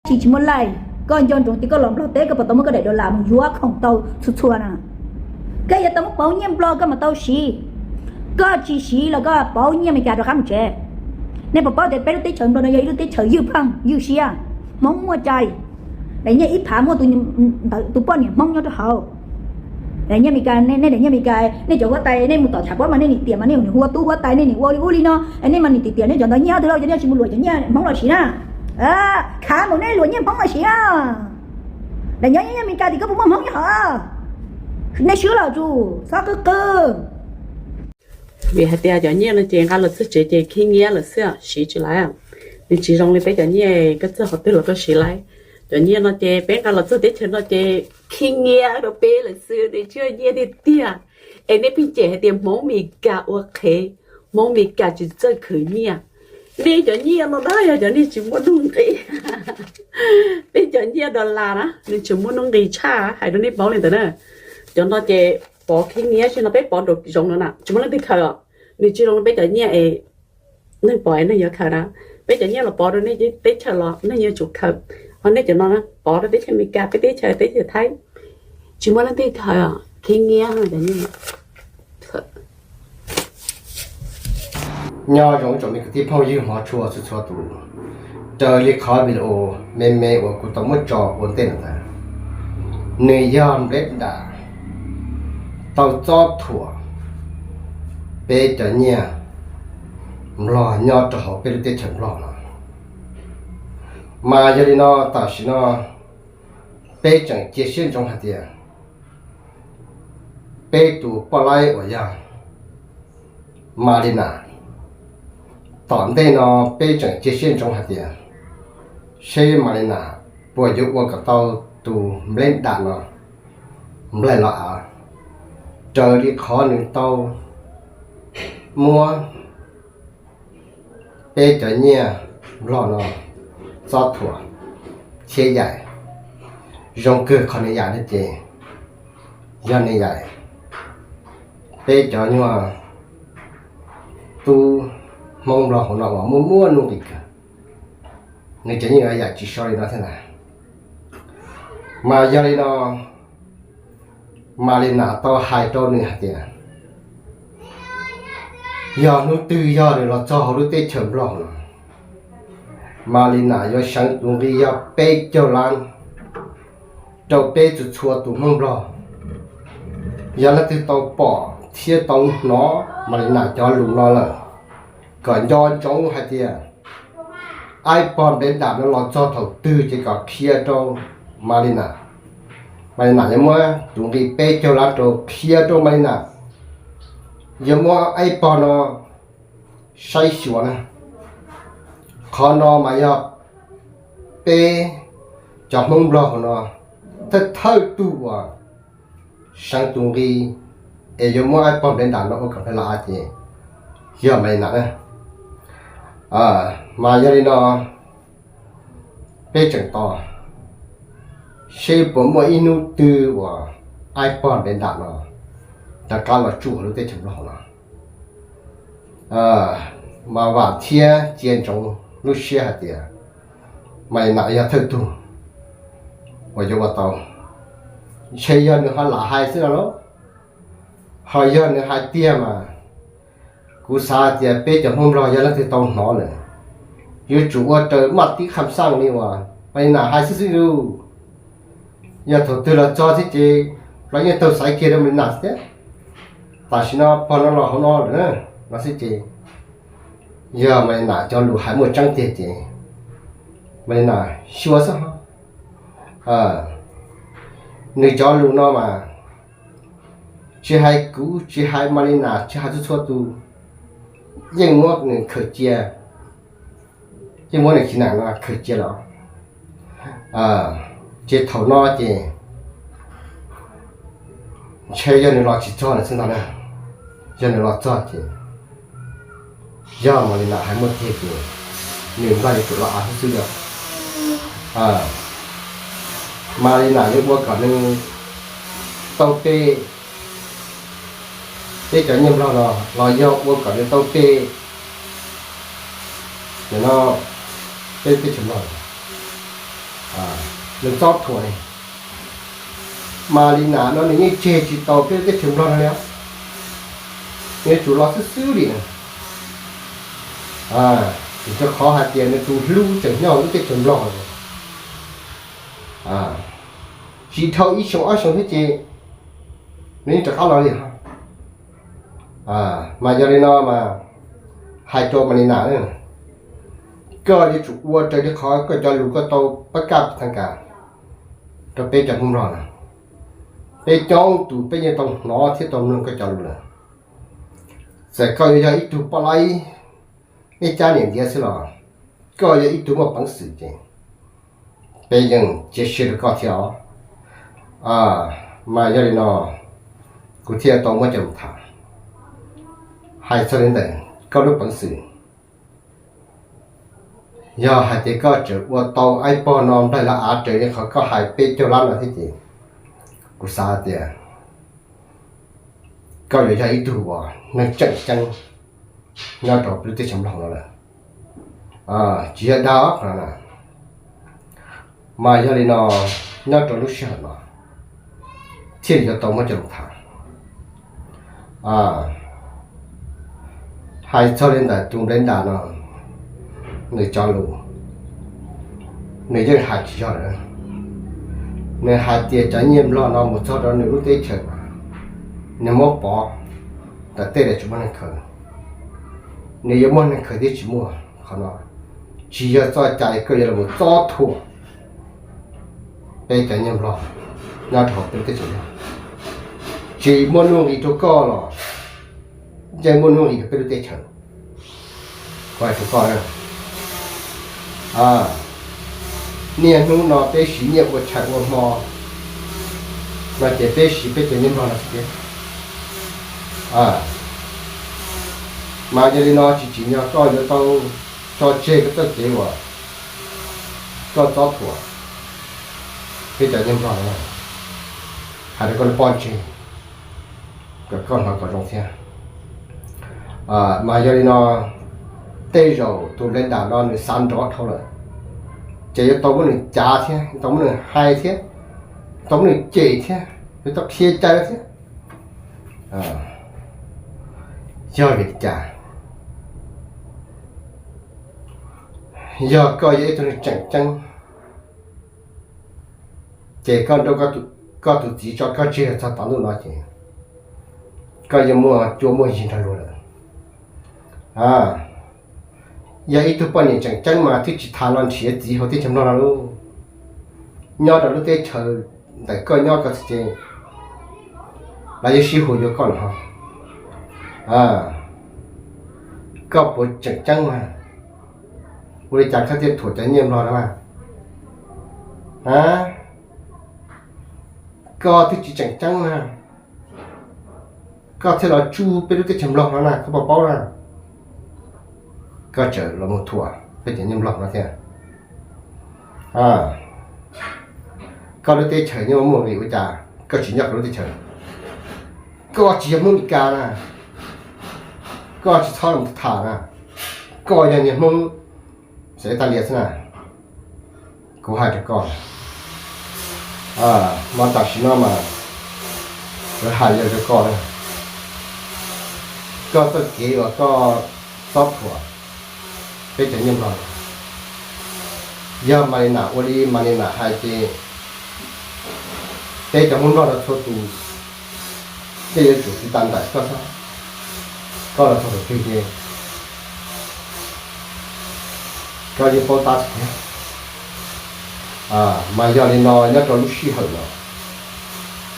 tsis tsis muaj laij, koj nco ntsoov tias koj los Nplog teb koj puas tau muab koj daim dollar mus yuav khoom tau txhua txhua na. Koj yuav tau muab pauv nyiaj Nplog koj mam tau siv. Koj tsis siv los koj pauv nyiaj Meskas rov qab mus tsev. Nej puas paub tias peb lub teb chaws Nplog no yog ib lub teb chaws ywj pheej ywj siab, Hmoob muaj cai, daim nyiaj ib phav muaj tus poj niam Hmoob nyob rau hauv. Daim nyiaj Meskas, nej daim nyiaj Meskas, nej cov huab tais nej mus tom tham pob mas nej nim tiam mas nej nim hu ua tub huab tais, nej nim ua li ub li no, nej mas nim tiam tiam nej cov ntawd nyiaj ob tug lauj, cov nej tsis mus luam cov nyiaj Hmoob los siv na. Khav mus nej luam nyiaj Hmoob los siv na. Daim nyiaj Meskas tim koj puas muaj Hmoob nyob hauv? Nej swb los tsuas txhob qw qw. Vim hais tias cov nyiaj no ces nqa los txog tsev ces khib nyiab lawm xwb, siv tsis laiv. Nws tsis zoo li peb cov nyiaj koj txog qhov twg los koj siv laiv. Cov nyiaj no ces peb nqa los txog teb chaws no ces khib nyiab rau peb lawm xwb, nws tsis yog nyiaj tiag tiag. Es nej pheej cem hais tias Hmoob Meskas ua qhev, Hmoob Meskas tsis txawj khwv nyiaj. Nej cov nyiaj no na yog cov nej tsis muaj nuj nqis. Peb cov nyiaj dollar na nws tseem muaj nuj nqis tshaj, hais rau nej paub li ntawd na. Cov no ces pov khib nyiab, tsis no peb pov nraum zoov no na tsis muaj leej twg khaws os. Nws tsis zoo li peb cov nyiaj es neeg pom es neeg yuav khaws na. Peb cov nyiaj los pov rau nej teb chaws los neeg yuav tsum khaws. Ho nej cov no pov rau teb chaws Amelikas, peb teb chaws, teb chaws Thaib, tsis muaj leej twg khaws os, khib nyiab cov nyiaj. Nyob zoo ib tsoom me kwv tij phooj ywg hmov tshua txhua txhua tus, raws li qhov video me me uas kuv tau muab tso ua ntej no ntag, nws yog nplej dam tau txob thuam peb cov nyiaj Nplog nyob rau hauv peb lub teb chaws Nplog no. Mas yog li no tam sim no peb tseem cia siab ntsoov hais tias peb tus poj laib uas yog Malina, tom ntej no peb tseem cia siab ntsoov hais tias seb Malina puas yuav ua kom tau tus nplej dam no nplaig los av, raws li qhov nws tau muab peb cov nyiaj Nplog no txob thuam thiab yaim. Zoo kawg qhov nws yaim no ces yog nws yaim peb cov nyuag tub Hmoob Nplog hauv no uas muaj muaj nuj nqis kawg, nws cov nyiaj yaim tsis so li no thiab ntag. Mas yog li no Malina tau hais rau nws hais tias yog hnub twg yog nws los txog hauv lub teb chaws Nplog no, Malina yuav seev tus nqi yog peb caug lab rau peb txhua txhua tus Hmoob Nplog. Yog leej twg tau pom thiab tau hnov Malina cov lus no lawm, kom nco ntsoov hais tias aib pog nplej dam no los txog thaum twg ces kom qhia rau Malina. Malina yuav muab tus nqi peb caug lab rau qhia rau Malina, yuav muab aib pog no saib xyuas na. Qhov no mas yog peb cov Hmoob Nplog hauv no thawj thawj tug uas seev tus nqi es yuav muab aib pog nplej dam no ua kom nplej los av ces yog Malina na. Mas yog li no peb tseem tos seb puas muaj ib hnub twg uas aib pog nplej dam no rov qab los tsuj hauv lub teb chaws Nplog hauv no. Mas vam thiab cia ntsoov lub siab hais tias Malina yog thawj tug uas yuav ua tau. Ntshe yog nws ho lam hais xwb no lauj, ho yog nws hais tiag mas kuv xav tias peb cov Hmoob Nplog yog leej twg tau hnov lawm, yuav tsum ua raws maj tib kham xaj li uas Malina hais xwb xwb lauj. Yog thaum twg los txog xwb ces los yeej taug xaiv kiag rau Malina xwb thiab. Tam sim no pog no los hauv no lawm no xwb ces yog Malina cov lus hais muaj tseeb tiag ces Malina xyuas xwb ho. Nws cov lus no mas tsis hais kuv, tsis hais Malina, tsis hais txhua txhua tus, yeej muab nws khaws cia, yeej muab nws khiv nam no khaws cia los. Ces thaum no ces ntshe yog nws los tsis txog lawm xwb ntag na. Yog nws los txog ces yog Malina hais muaj tiag ces nws npaj yuav tsum los av xwb xwb yog. Malina yuav ua kom nws tau peb, peb cov nyiaj Nplog no los yog ua kom nws tau peb, no, peb teb chaws Nplog. Nws txob thuam li. Mas li nas no nws yeej tseg tsis tau peb lub teb chaws Nplog no li. Nws yuav tsum los xwb xwb li na. Vim rau qhov hais tias nws tus hlub tseem nyob lub teb chaws Nplog. Tsis dhau ib xyoo ob xyoo thiab ces nws yeej rov qab los li. Mas yog li no mas hais rau Mas Li Nas, koj yuav tsum ua raws li qhov koj cov lus koj tau pab kaj pab thaj kas rau peb cov Hmoob Nplog na. Peb coob tus peb yeej tau hnov thiab tau mloog koj cov lus lawm. Txawm koj yuav yog ib tug poj laib ib cab niam ntiav xwb los koj yog ib tug muaj peev xwm ces peb yeej cia siab rau koj thiab os. Mas yog li no kuv thiaj tau muab coj mus tham. Hais txog li ntawm koj lub peev xwm, yog hais tias koj tseem ua tau ib pob no nplaig los av raws li qhov koj hais peb caug lab no thiab ces kuv xav tias koj yuav yog ib tug uas neeg tseem ceeb nyob rau peb lub teb chaws Nplog no lawm. Tsis yog dag qhov no na. Mas yog li no, nyob rau lub sij hawm no thiaj li yuav tau muab coj los tham. Hais txog li ntawm tus Nplej Nras no, nws cov lus nws yeej hais tsis yog lawm. Nws hais tias cov nyiaj Nplog no mus txog rau nws lub teb chaws, nws muab pov ntawm tej lawm tsis muaj neeg khaws. Nws yuav muaj neeg khaws thiab tsis muaj, qhov no tsis yog txoj cai koj yuav los txob thuam peb cov nyiaj Nplog nyob rau hauv peb lub teb chaws Nplog. Tsis muaj nuj nqis rau koj los yeej muaj nuj nqis rau peb lub teb chaws. Kuv hais rau koj, niaj hnub no peb siv nyiaj ua tshais ua hmo no ces peb siv peb cov nyiaj Nplog no xwb thiab. Mas yog li no tsis tsim nyog koj yuav tau tso tseg koj txoj kev uas koj txob thuam peb cov nyiaj Nplog no. Hais rau koj lub pob ntseg kom koj hnov kom zoo thiab. Mas yog li no, tej zaum tus Nplej Nras no nws xav nrov dhau lawm, ces yuav tau muab nws cav thiab, yuav tau muab nws hais thiab, yuav tau muab nws cem thiab, yuav tau qhia cai thiab. Yog vim li cas? Yog koj yog ib tug neeg tseem ceeb, ces koj nrauj koj tus txiv tso koj tseg txog tom ntuj no ces koj yeej muaj cuab muaj yig nrog luag lawm. Yog ib tug poj niam tseem ceeb mas twb tsis tas los nrhiav txiv hauv teb chaws Nplog no lauj. Nyob rau lub teb chaws ntawm koj nyob koj txhais tes, lawv yeej sib hu yuav koj los ho. Koj puas tseem ceeb mas? Ua li cas koj thiaj thuam cov nyiaj Nplog no mas? Koj twb tsis tseem ceeb na, koj thiaj los tsuj peb lub teb chaws Nplog no na, koj puas paub na? Koj tseem los mus thuam peb cov nyiaj Nplog no thiab. Koj lub teb chaws nyob muaj li ua cas koj tsis nyob koj lub teb chaws? Koj tsis yog Hmoob Meskas na, koj tsis txhob los tham na, koj yog niag Hmoob xeem Italia xwb na. Kuv hais rau koj, mas tam sim no mas kuv hais li rau koj, koj txoj kev uas koj txob thuam peb cov nyiaj Nplog, yog Mas Li Nas ua li Mas Li Nas hais ces peb cov Hmoob Nplog no txhua tus yeej yuav tsum tiv tas ntawm koj xwb. Koj los txog thaum twg ces koj yeej paub tab txog thiab. Mas yog li no nyob rau lub sij hawm no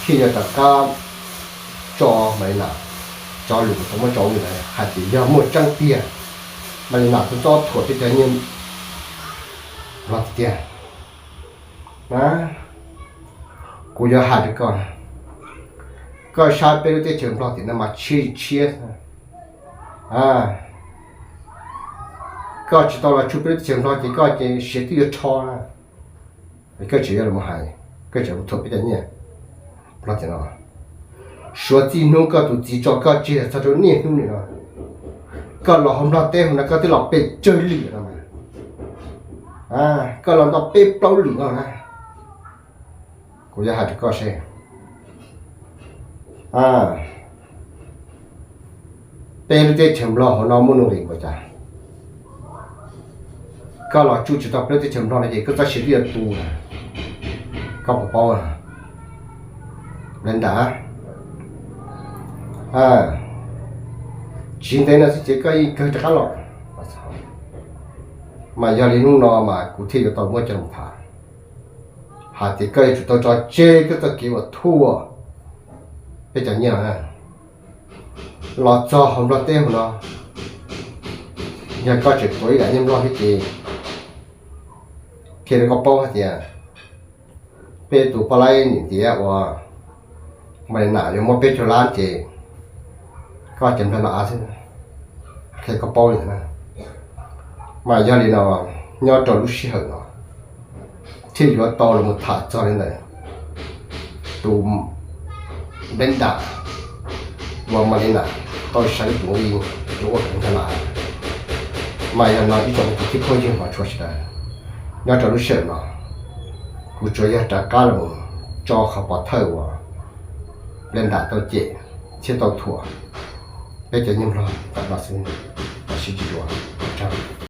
thiaj yog rov qab tso Mas Li Nas cov lus tau muab tso ua li ntawd hais tias yog muaj tseeb tiag, Mas Li Nas twb txob thuam peb cov nyiaj Nplog tiag tiag. Kuv yuav hais rau koj, koj saib peb lub teb chaws Nplog tim no mas tshiab li tshiab. Koj tsis tau los tsuj peb lub teb chaws Nplog ces koj ces siav twb yuav rho na. Koj tseem yuav los hais, koj tseem mus thuam peb cov nyiaj Nplog tiam no. Suav txij hnub koj tus txiv tso koj tseg txog rau niaj hnub nim no, koj los hauv Nplog teb hauv no koj twb los pes tsawg lwm no mas. Koj los nto peb plaub lwm no na, kuv yuav hais rau koj seb, peb lub teb chaws Nplog hauv no muaj nuj nqis npaum cas. Koj los tsuj tsis tau peb lub teb chaws Nplog no ces koj txoj sia twb yuav tu na, koj puas paub? Nplog nram, tsis ntev no xwb ces koj yeej kawg rov qab los. Mas yog li hnub no mas kuv thiaj yuav tau muab coj los tham, hais tias koj yuav tsum tau tso tseg koj txoj kev uas thuam peb cov nyiaj los txog hauv Nplog teb hauv no. Yog koj tseem tuav ib daim nyiaj Nplog thiab ces qhia rau koj paub hais tias peb tus poj laib niam ntiav uas Malina yuav muab peb caug lab ces koj cov Nplog no av xwb, qhia koj paub li ntawd. Mas yog li no, nyob rau lub sij hawm no thiaj yuav tau los mus tham txog li ntawd. Tus Nplog nram uas Malina tau saib tus ib tus ua koob Nplog no, mas yog no ib tsoom kwv tij phooj ywg hmov tshua sawv daws, nyob rau lub sij hawm no kuv tsuas yog rov qab los tso qhov pov thawj uas Nplog nram tau cem thiab tau thuam peb cov nyiaj Nplog tam no xwb. Tam sim tsis dua, ua tsaug.